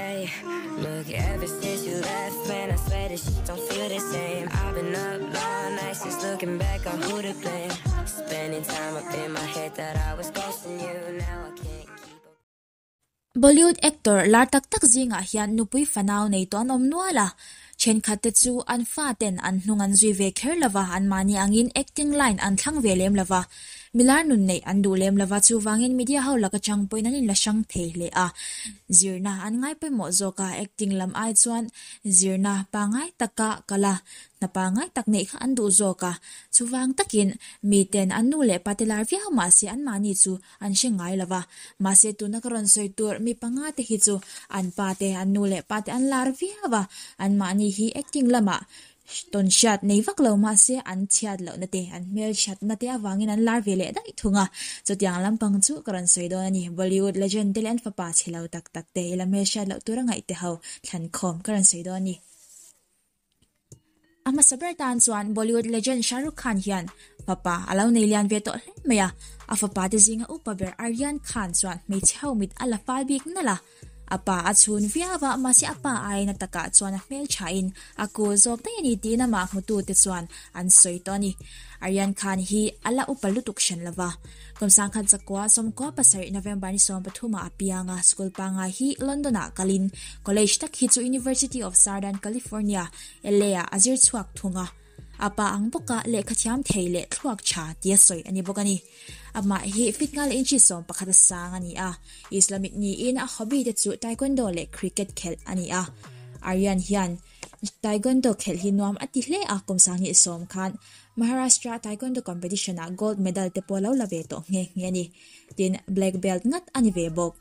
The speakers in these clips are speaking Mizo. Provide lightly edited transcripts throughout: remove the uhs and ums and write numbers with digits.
right. Look, ever since you left, man, I swear this shit don't feel the same. I've been up all night since looking back on who to blame. Spending time up in my head that I was ghosting you. Now I can't keep up. Bollywood actor lar tak tak zingah hian nupui fanau nei tawh an awm nual a, thenkhatte chu an faten an hnung an zui ve kher lova, anmahni angin acting line an thlang ve lem lova, milar nun neih an duh lem lova, chuvangin media ho laka chang pawhin an inla hrang thei hle a, zirna an ngai pawimawh zawk a, acting lam ai chuan zirna pangngai taka kal a, Hna pangngai tak neih kha an duh zawk a, chuvang takin miten an nu leh pate lar viau mahse anmahni chu an hre ngai lo va. Mahse tuna ka rawn sawi tur mi panga te hi chu an pa te, an nu leh pate an lar viau a, anmahni hi acting lamah tawn hriat nei vak lo mahse an chhiat lohna te, an hmelchhiatna te avangin an lar ve leh daih thung a. Chutiang lampang chu ka rawn sawi dawn a ni. Bollywood legend te leh an fapa chhe lo tak tak te ila hmelhriat loh tura ngaih te ho thlankhawm ka rawn sawi dawn a ni. A hmasa ber tan chuan Bollywood legend Shah Rukh Khan hian fapa a lo nei lian ve tawh hle mai a, a fapa te zinga upa ber Aryan Khan chuan hmeichhe ho mit a la fal bik nalh a. A pa a chhun viau a, mahse a pa aiin a takah chuan a hmelthain a kul zawk daih a ni tiin amah hmutute chuan an sawi tawh a ni. Aryan Khan hi a la upa lutuk hran lo va. Kum sangkhat zakua 97 November ni 13 ah a piang a, school pangngai hi London ah kalin college tak hi chu University of Southern California, LA ah a zir chhuak thung a. A pa ang bawka lehkha thiam thei leh thluak tha tia sawi a ni bawk a ni. Amah hi fit ngal inchi 11 a sang a ni a, Islamic niin a hobby te chu taekwondo leh cricket khelh a ni a. Aryan hian Taekwondo khelh hi nuam a ti hle a, kum 2010 khan Maharashtra Taekwondo Competition ah gold medal te pawh lo la ve tawh nghe nghe a ni. Tin, black belt ngat a ni ve bawk.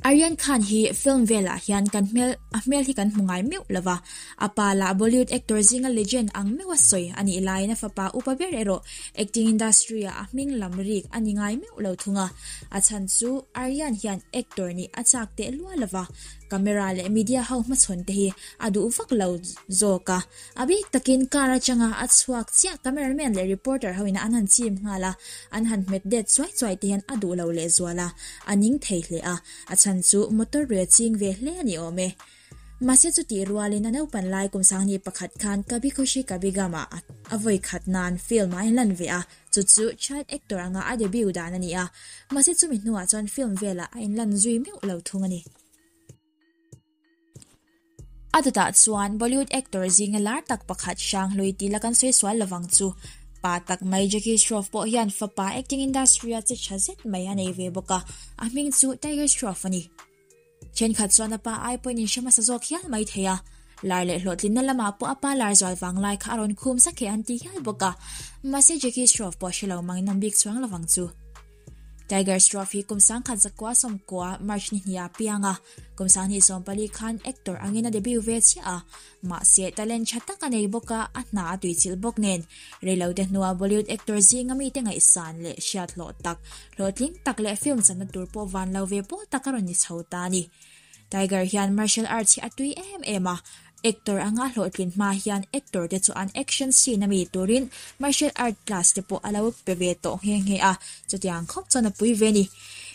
Aryan Khan hi film velah hian kan hmel a hmel hi kan hmu ngai meuh lo va, a pa lah Bollywood actor zinga legend ang meuha sawi a nih laiin a fapa upa ber erawh acting industry ah a hming lam rik a ni ngai meuh lo thung a. A chhan chu Aryan hian actor nih a chak teh luah lo va, Camera leh media ho hmachhawn te hi a duh vak lo zawk a, a bik takin car atanga a chhuak chiah cameraman leh reporter ho in an han chim nghal a, an han hmet det chuai chuai te hian a duh lo leh zual a, a ning thei hle a, a chhan chu motor rel ching ve hle a ni awm e. Mahse chutih rualin a naupan lai kum 21 khan Kabhi Khushi Kabhi Gham ah a vawi khat nan film ah a inlan ve a, Chu chu child actor anga a debut dan a ni a, mahse chumi hnuah chuan film velah a inlan zui meuh lo thung a ni. A dawtah chuan Bollywood actor zinga lar tak pakhat Hranghlui tih la kan sawi sual lovang chu. Pa tak mai Jackie Shroff pawh hian fapa acting industry-a che tha zet mai a nei ve bawk a, a hming chu Tiger Shroff a ni. Thenkhat chuan a pa ai pawhin in hre hmasa zawk hial mai thei a, lar leh hlawhtlinna lamah pawh a pa lar zual vang lai kha a rawn khum sak he an ti hial bawk a, mahse Jackie Shroff pawh hre lo mang in awm bik chuang lovang chu. Tiger Shroff hi kum 1990 March ni hnih ah piang a, kum 2014 khan actor angin a debut ve chiah a, Mahse, talent tha tak a nei bawk a, a hna a tuichilh bawk nen. Reilote hnuah Bollywood actor zinga mite ngaihsan leh hriat hlawh tak, hlawhtling tak leh film channa tur pawh van lo ve pawl tak a rawn ni chho ta a ni. Tiger hian martial arts hi a tui em em a, actor anga hlawhtlin hma hian actor te chu an action scene a mi turin martial art class te pawh a lo pe ve tawh nghe nghe a, chutiang khawp chuan a pui ve a ni.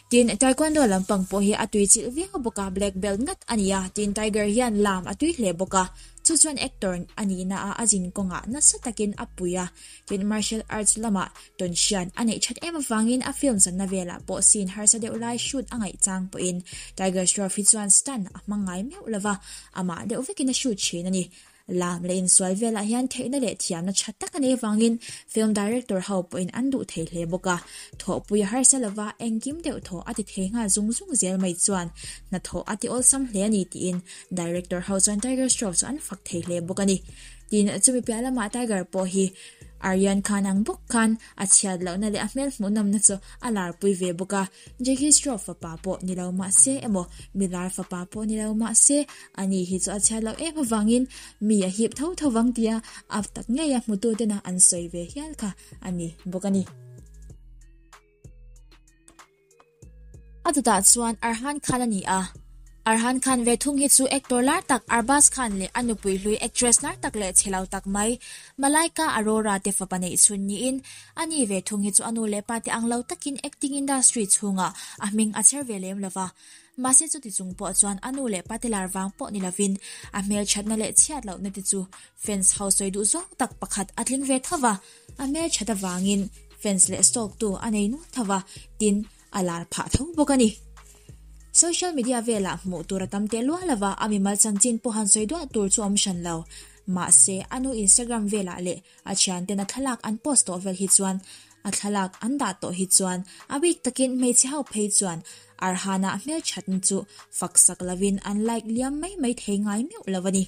Tin, Taekwondo lampang pawh hi a tuichilh viau bawk a, black belt ngat a ni a, tin Tiger hian lam a tui hle bawk a, chu chuan actor a nihna a a zin kawngah nasa takin a pui a, tin martial arts lamah tawnhriat a neih that em avangin a film channa velah pawh scene harsa deuh lai shoot a ngaih chang pawhin Tiger Shroff hi chuan stunt a hmang ngai meuh lova, amah deuh vekin a shoot thin a ni. Lam leh insual velah hian theihna leh thiamna tha tak a nei avangin film director ho pawhin an duh thei hle bawk a, thawhpui a harsa lova engkim deuh thaw a ti thei nghal zung zung zel mai chuan hnathawh a ti awlsam hle a ni tiin director ho chuan Tiger Shroff chu an fak thei hle bawk a ni. Tin, chumi piah lamah Tiger pawh hi Aryan Khan ang bawk khan a chhiat lohna leh a hmel hmuhnawmna chu a larpui ve bawk a, Jackie Shroff fapa pawh ni lo mah se emaw milar fapa pawh ni lo mah se Ani hi chu a chhiat loh em avangin mi a hip tho tho vang tia a tak ngei a hmutu tena an sawi ve hial kha a ni bawk a ni. A dawtah chuan Arhan Khan a ni a, Arhan Khan ve thung hi chu actor lar tak Arbaaz Khan leh a nupui hlui actress lar tak leh chhe lo tak mai Malaika Arora te fapa neih chhun niin ani ve thung hi chu a nu leh pa te ang lo takin acting industry chhungah a hming a chher ve lem lo va. Mahse chuti chung pawh chuan a nu leh pate lar vang pawh ni lovin a hmelthatna leh chhiat lohna te chu fans ho sawi duh zawng tak pakhat a tling ve tho va, a hmelthat avangin fans leh stalk-tu a nei nual tho va, tin a lar phah tho bawk a ni. Social media velah hmuh tur a tam teh luah lova a mimal chanchin pawh han sawi duah tur chu a awm hran lo. Mahse a nu Instagram velah leh A thianten a thlalak an post tawh vel hi chuan a thlalak an dah tawh hi chuan a bik takin hmeichhe ho phei chuan Arhana hmelthatna chu fak sak lovin an like liam mai mai thei ngai meuh lo a ni.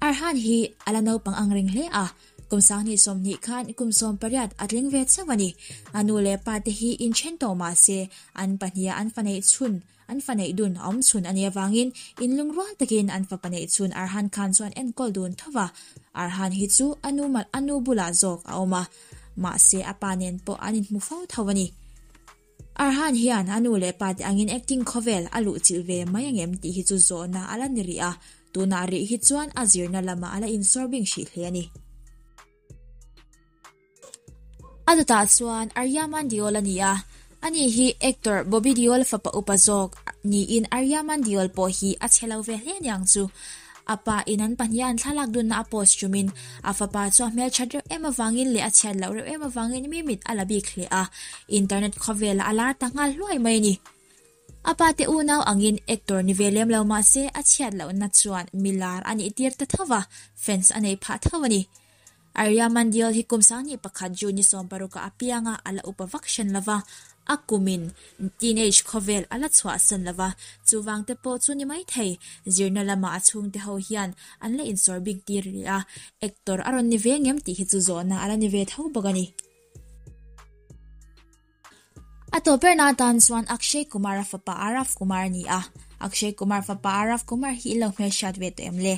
Arhan hi a la naupang ang reng hle a, kum 2020 khan kum 18 a tling ve chauh a ni. A nu leh pa te hi inthen tawh mah se an pahniha an fa neih chhun An fa neih dun a awm chhun a nih avangin inlungrual takin an fapa neih chhun Arhan Khan chu an enkawl dun tho va. Arhan hi chu a nu mal a nu bulah zawk a awm a, mahse a pa nen pawh an inhmu fo tho a ni. Arhan hian a nu leh pa te angin acting khawvel a luhchilh ve mai angem tih hi chu zawhna a la ni rih a, tunah rih hi chuan a zirna lamah a la insawrbing hrih hle a ni. A dawtah chuan Aryaman Deol a ni a, ani hi actor Bobby Deol fapa upa zawk niin Aryaman Deol pawh hi a chhe lo ve hle aniang chu. A pa in an pahniha an thlalak dunna a post ṭumin a fapa chu a hmelṭhat reuh em avangin leh a chhiat loh reuh em avangin mi mit a la bik hle a, internet khawvelah a lar ta nghal hluai mai a ni. A pa te unau angin actor ni ve lem lo mah se a chhiat lohna chuan mi lar a nih tir ta tho va, fans a nei phah tho a ni. Arya Mandial hi kum 21 June ni 16 ah a piang a, a la upa vak hran lo va, a kumin teenage khawvel a la chhuahsan lo va, chuvang te pawh chu ni mai thei, zirna lamah a chhungte ho hian an la insawr bik tir rih a, actor a rawn ni ve ngem tih hi chu zawhna a la ni ve tho bawk a ni. A tawp berna atan chuan Akshay Kumar-a fapa Aarav Kumar a ni a, Akshay Kumar fapa Aarav Kumar hi in lo hmelhriat ve tawh em le?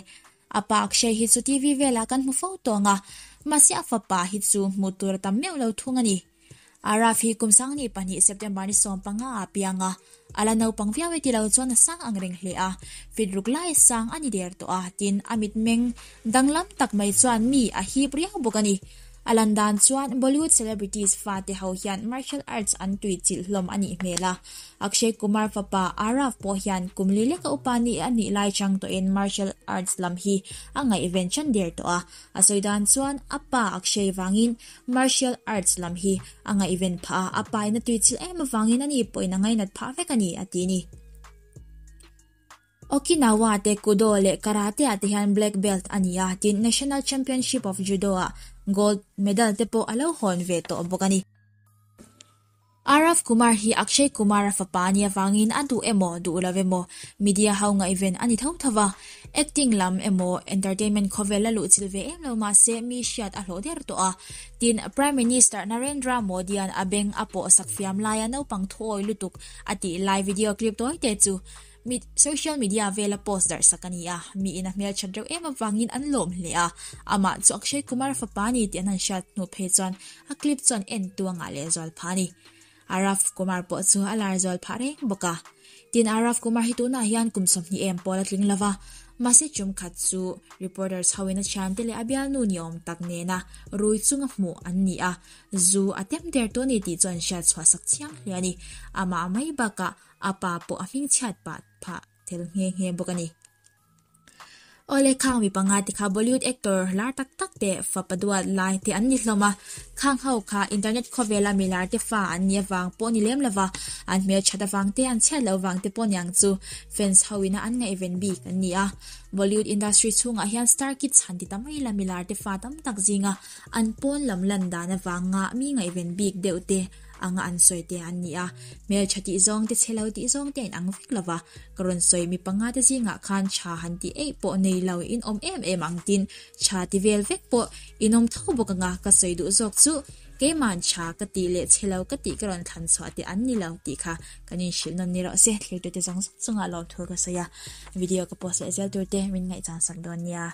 A pa Akshay hi chu TV velah kan hmu fo tawng a, mahse a fapa hi chu hmuh tur a tam meuh lo thung a ni. Aarav hi kum 22 September ni 15 ah a piang a, a la naupang viau e ti lo chuan a sang ang reng hle a, fit ruk lai sang a ni der tawh a, tin a mitmeng danglam tak mai chuan mi a hip riau bawk a ni. A lan dan chuan Bollywood celebrities fate ho hian martial arts an tui chilh hlawm a nih hmel a. Akshay Kumar fapa Aarav pawh hian kum li leka upa ni a nih lai chang tawhin martial arts lam hi a ngaihven chan der tawh a. A sawi dan chuan a pa Akshay vangin martial arts lam hi a ngaihven phah a, a pa in a tui chilh em avangin ani pawhin a ngainat phah vek a ni, a ti a ni. Okinawa te Kudo leh Karate ah te hian black belt a ni a, tin National Championship of Judo ah gold medal te pawh a lo hawn ve tawh bawk a ni. Aarav Kumar hi Akshay Kumar-a fapa a nih avangin a duh emaw duh lo emaw media ho ngaihven a ni tho tho va, acting lam emaw entertainment khawvel la luhchilh ve em lo mahse mi hriat a hlawh der tawh a, tin Prime Minister Narendra Modi-a'n a beng a pawh sak fiam laia naupang thuawi lutuk a tih lai video clip tawi te chu Mi social media vela post darh sak a ni a, miin a hmelthat reuh em avangin an lawm hle a, amah chu Akshay Kumar fapa a ni tih an han hriat hnu phei chuan a clip chuan en tu a ngah leh zual phah a ni. Aarav Kumar pawh chu a lar zual phah reng bawk a. Tin, Aarav Kumar hi tunah hian kum 20 em pawl a tling lo va, mahse tum khat chu reporters hoin a thiante leh a bialnu ni awm tak nena rui chunga hmuh an ni a, zu a tem der tawh a ni tih chu an hriat chhuah sak chiang hle a ni. Amah mai bakah A pa pawh a hmingchhiat pah phah tel nghe nghe bawk a ni. Awle khang mi panga te kha Bollywood actor lar tak tak te fapa duat lai te an ni hlawm a, khang ho kha internet khawvela mi lar te fa an nih avang pawh ni lem lova, an hmelthat avang te an chhiat loh vang te pawh niang chu fans ho ina an ngaihven bik an ni a. Bollywood industry chhungah hian star kids han ti ta mai la mi lar te fa tam tak zinga an pawn lam lan dan avanga mi ngaihven bik deuh te anga an sawi te an ni a, hmeltha tih zawng te chhe lo tih zawng te a inang vek lo va, ka rawn sawi mi panga te zingah khan tha han tih eih pawh nei lo in awm em em ang tin tha ti vel vek pawh in awm tho bawk anga ka sawi duh zawk chu keiman tha ka tih leh chhe lo ka tih ka rawn thlan chhuah te an ni lo tih kha kan inhrilh nawn ni rawh se, thlir tute zawng zawng chungah lawmthu ka sawi a, video ka post leh zel tur te min ngaihchan sak dawn nia.